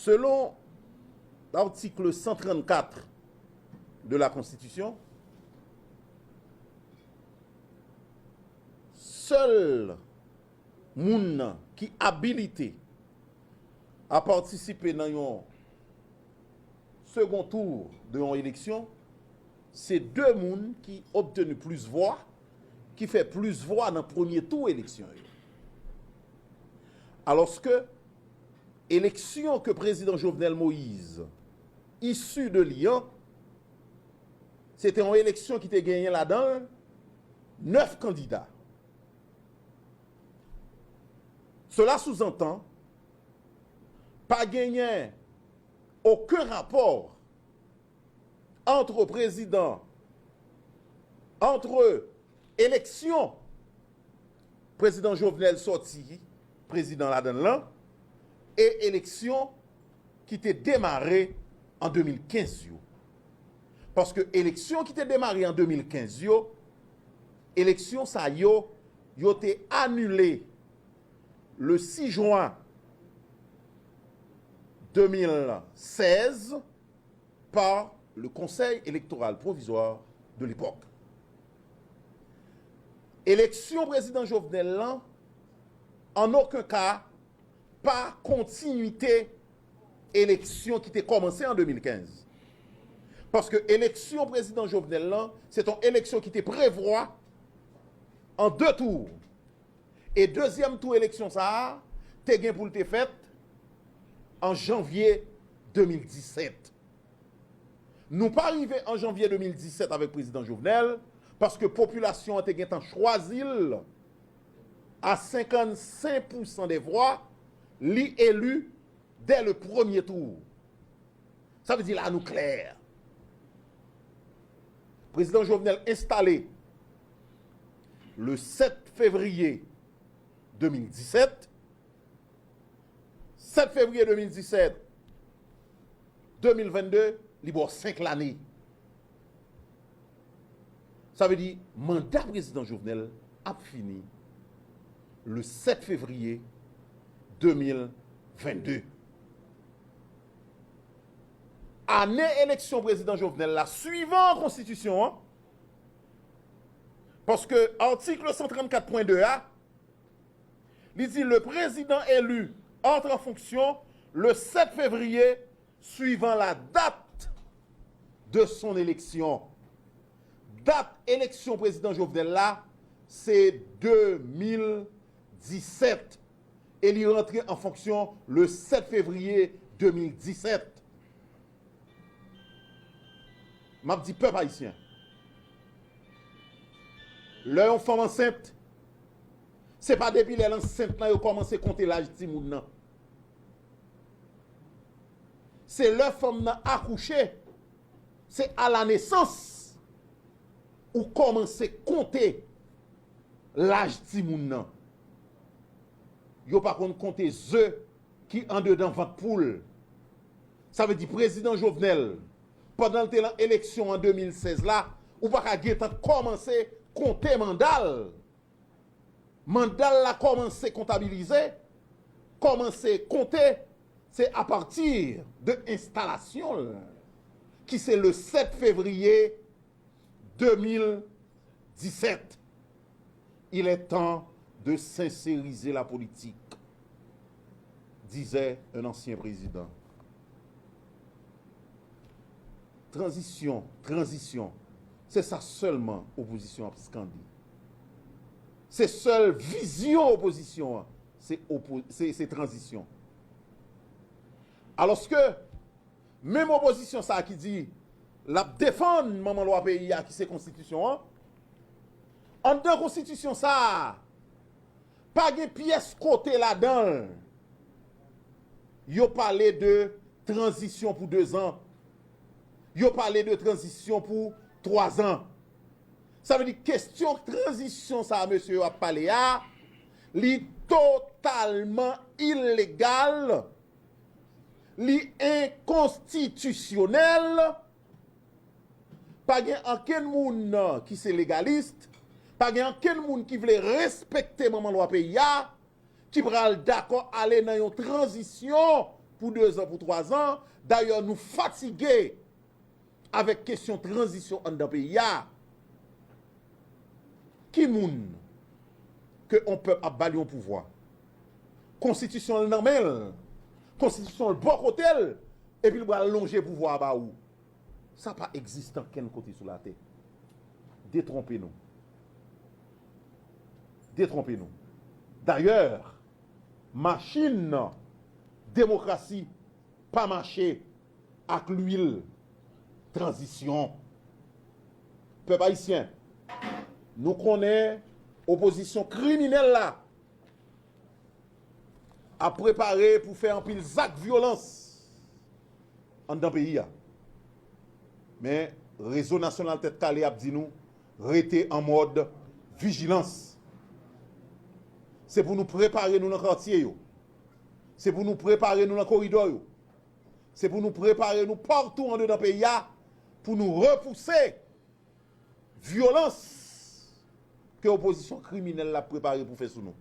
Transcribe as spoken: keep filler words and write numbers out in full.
Selon l'article cent trente-quatre de la Constitution, sèl moun nan ki abilite a patisipe nan yon second tour de yon eleksyon, se de moun ki obtenu plis vwa, ki fè plis vwa nan premye tou eleksyon yo. Alòske eleksyon ke prezidan Jovenel Moïse isi de li an, se te yon eleksyon ki te genyen ladan l nèf kandida. Cela sous-entend, pa genyen okenn rapò entre prezidan, entre eleksyon prezidan Jovenel sòti prezidan ladan l lan e eleksyon ki te demare an de mil kenz yo. Paske eleksyon ki te demare an de mil kenz yo, eleksyon sa yo, yo te anile le sis jen de mil sèz par le Conseil électoral provisoire de l'époque. Eleksyon prezidan Jovenel lan, an okenn ka, pa kontinite eleksyon ki te kòmanse an de mil kenz. Paske eleksyon prezidan Jovenel lan, se t on eleksyon ki te prevwa an de tou. E dezyèm tou eleksyon sa a te gen pou l te fèt an janvye de mil disèt. Nou pa rive an janvye de mil disèt avèk prezidan Jovenel, paske popilasyon an te gentan chwazi l a senkannsenk pousan dè vwa, li eli dès le premier tour. Sa vle di la nou klè. Prezidan Jovenel enstale le sèt fevriye de mil disèt. Sèt fevriye de mil disèt, de mil vennde, li ba w senk lane. Sa vle di manda prezidan Jovenel ap fini le sèt fevriye de mil vennde. Ane eleksyon prezidan Jovenel la, suivan konstitisyon an, paske atik san trannkat pwen de a, li di, le président élu entre en fonction le sept février suivant la date de son élection. Dat eleksyon prezidan Jovenel la, se de mil disèt. E li rantre an fonksyon le sèt fevriye de mil disèt. M ap di pèp ayisyen, lè yon fanm ansent, se pa depi lè l ansent lan yo kòmanse konte laj timoun nan. Se lè fanm nan akouche, se à la naissance ou kòmanse konte laj timoun nan. Yo pa konn konte ze ki andedan vant poul. Sa vle di prezidan Jovenel, pandan l te lan eleksyon an de mil sèz la, ou pa ka gentan kòmanse konte manda l. Manda l la kòmanse kontabilize, kòmanse konte, se apati de enstalasyon l, ki se le sèt fevriye de mil disèt. Il est temps de sincériser la politique, disait un ancien président. Tranzisyon, tranzisyon, se sa sèlman opozisyon ap skande. Se sèl vizyon opozisyon an, se opo-, se, se tranzisyon. Alòske, menm opozisyon sa a ki di l ap defann manman lwa peyi a ki se konstitisyon an, anndan konstitisyon sa a, pa gen pyès kote ladan l yo pale de tranzisyon pou dezan. Yo pale de tranzisyon pou twazan. Sa vle di kesyon tranzisyon sa a mesye yo ap pale a, li totalman ilegal, li enkonstitisyonèl. Pa gen ankenn moun ki se legalis, pa gen ankenn moun ki vle respekte manman lwa peyi a, ki pral dakò ale nan yon tranzisyon pou dezan, pou twazan. Dayè, nou fatige avèk kesyon tranzisyon anndan peyi a. Ki moun ke yon pèp ap ba li yon pouvwa? Konstitisyon l nan men l, konstitisyon l bò kote l, epi l pral lonje pouvwa a ba ou. Sa pa egziste ankenn kote sou latè. Detwonpe nou. Detwonpe nou. Dayè, machin demokrasi pa mache ak lwil tranzisyon. Pèp ayisyen, nou konnen opozisyon kriminèl la ap prepare pou fè anpil zak vyolans anndan peyi a. Men, Rezo Nasyonal Tèt Kale ap di nou, rete an mòd vijilans. Se pou nou prepare nou nan katye yo. Se pou nou prepare nou nan koridò yo. Se pou nou prepare nou patou andedan peyi a pou nou repouse vyolans ke opozisyon kriminèl la ap prepare pou fè sou nou.